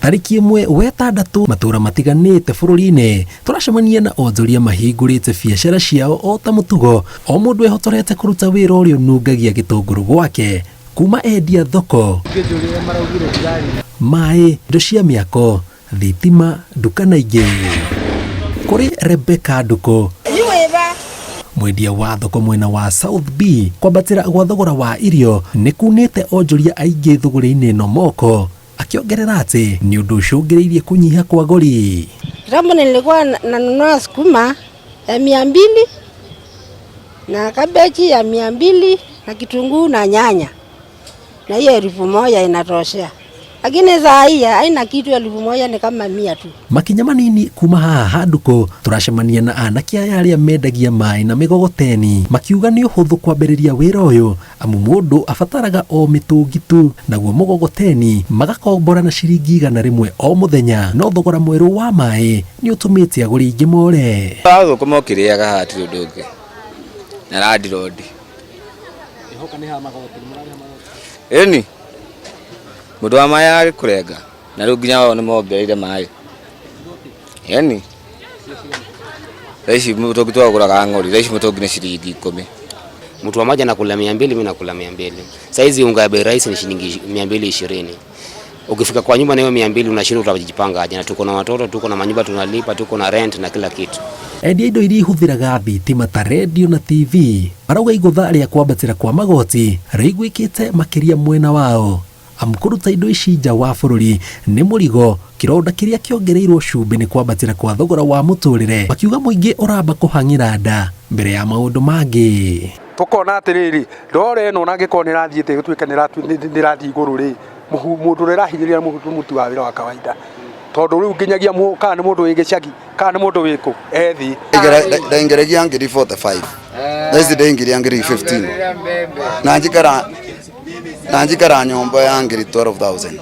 Tarĩki ĩmwe wetandatũ matũra matiganĩte bũrũri-inĩ tũracemania na onjoria mahingũrĩte biacara ciao o ta mũtugo, o mũndũ ehotorete kũruta wĩra ũrĩa ũnungagia gĩtũngũrũ gwake, kuma endia thoko, maĩ, indo cia mĩako, thitima, nduka na ingĩ. Kũrĩ Rebecca Ndukũ, mwendia wa thoko mwena wa South B, kwambatĩra gwa thogora wa irio nĩ kunĩte onjoria aingĩ thũgũrĩ-inĩ ĩno moko, akĩongerera atĩ nĩ ũndũ ũcũngĩrĩirie kũnyiha kwa agũri. Kitambo nilikuwa nanunua sukuma ya 200 na kabeji ya 200 na kitunguu na nyanya, na hiyo 1000 inatoshea, lakini saa hii haina kitu. 1000 ni kama 100 tu. Makinya manini kuma haha handukũ tũracemania na anake aya arĩa mendagia maĩ na mĩgogoteni, makiuga nĩ ũhũthũ kwambĩrĩria wĩra ũyũ amu mũndũ abataraga o mĩtũngi tu, naguo mũgogoteni magakombora na ciringi 100 o mũthenya, no thogora mwerũ wa maĩ nĩ ũtũmĩte agũri aingĩ more. Thũkũma ũkĩrĩaga haha hatirĩ ũndũ ũngĩ na landlord. Ĩni mũndũ wa maĩ agĩkũrenga na rĩu nginya wao nĩ mongereire maĩ. Ĩni thaa ici mũtũngi twagũraga ng'ori, thaa ici mũtũngi nĩ ciringi 10. Mtu wa maji anakula 200, mimi nakula 200. Saizi unga ya bei rahisi ni shilingi 220. Ukifika kwa nyumba na hiyo 200, unashindwa utajipanga aje, na tuko na watoto, tuko na manyumba tunalipa, tuko na rent na kila kitu. Endia indo iria ihũthĩraga thitima ta rendio na TV marauga igũtha rĩa kwambatĩra kwa magoti rĩiguĩkĩte makĩria mwena wao, amu kũruta indo ici nja wa bũrũri nĩ mũrigo, kĩronda kĩrĩa kĩongereirwo cumbĩ nĩ kwambatĩra kwa thogora wa mũtũrĩre, makiuga mũingĩ ũramba kũhang'ĩra nda mbere ya maũndũ mangĩ. Tukona atiriri, ndore ĩno ona angĩkorwo nĩ ĩrathiĩte ĩgĩtuĩka nĩ ĩrathiĩ igũrũ rĩ, mũndũ ũrĩa ĩrahinyĩrĩria mũruti wa wĩra wa kawaida, tondũ rĩu nginyagia kana nĩ mũndũ wĩ gĩcagi kana nĩ mũndũ wĩkũ ethi. Ndaingĩragia ngiri 45, thaa ici ndaingĩria ngiri 15, na njikara nyũmba ya ngiri 12,000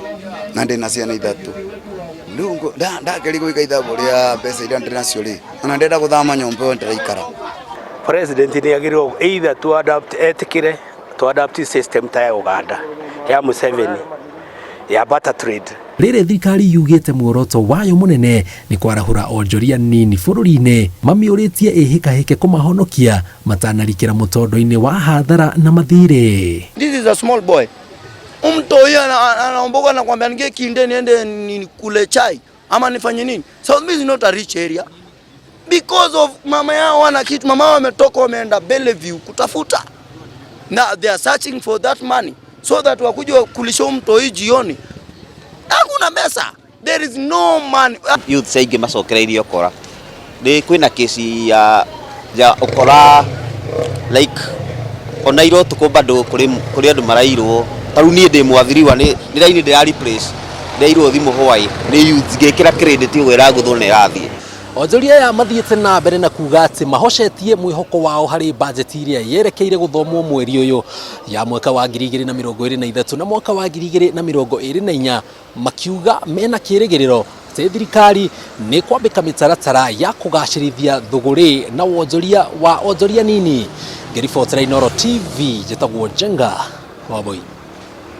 na ndĩna ciana ithatũ. Rĩu ndageria gwĩka ithabu rĩa mbeca iria ndĩ nacio rĩ, ona ndĩrenda gũthama nyũmba ĩyo ndĩraikara. President nĩ agĩrĩirwo either to adapt, etĩkĩre to adapt system ta ya Uganda ya Museveni ya barter trade. Rĩrĩ thirikari yugĩte muoroto wayo mũnene nĩ kwarahũra onjoria nini bũrũri-inĩ, mamiũrĩtie ĩhĩkahĩke kũmahonokia matanarikĩra mũtondo-inĩ wa hathara na mathirĩ. This is a small boy. Mtu huyo anaomboka na kwambia ningie kinde niende nikule chai ama nifanye nini? South B is not a rich area. Because of mama yao wana kitu, mama yao wametoka wameenda Bellevue kutafuta. Na they are searching for that money so that wakuje kulisha mtoi jioni. Hakuna pesa. There is no money. Youths aingĩ macokereirie ũkora, nĩ kwĩna kesi ya ũkora, like ona ira ũtukũ bado kũrĩ andũ marairwo. Ta rĩu niĩ ndĩ mwathiriwa, nĩ raini ndĩra replace, ndĩrairwo thimũ hwaĩ nĩ youths, ngĩkĩra credit ũguo ĩragũthwo na ĩrathiĩ. Onjoria aya mathiĩte na mbere na kuga atĩ mahocetie mwĩhoko wao harĩ bajeti ĩrĩa yerekeire gũthomwo mweri ũyũ ya mwaka wa 2023 na mwaka wa 2024, makiuga mena kĩrĩgĩrĩro atĩ thirikari nĩ kwambĩka mĩtaratara ya kũgacĩrithia thũgũrĩ na wonjoria wa onjoria nini. Ngĩribotera Inooro TV, njĩtagwo Njenga Wambui.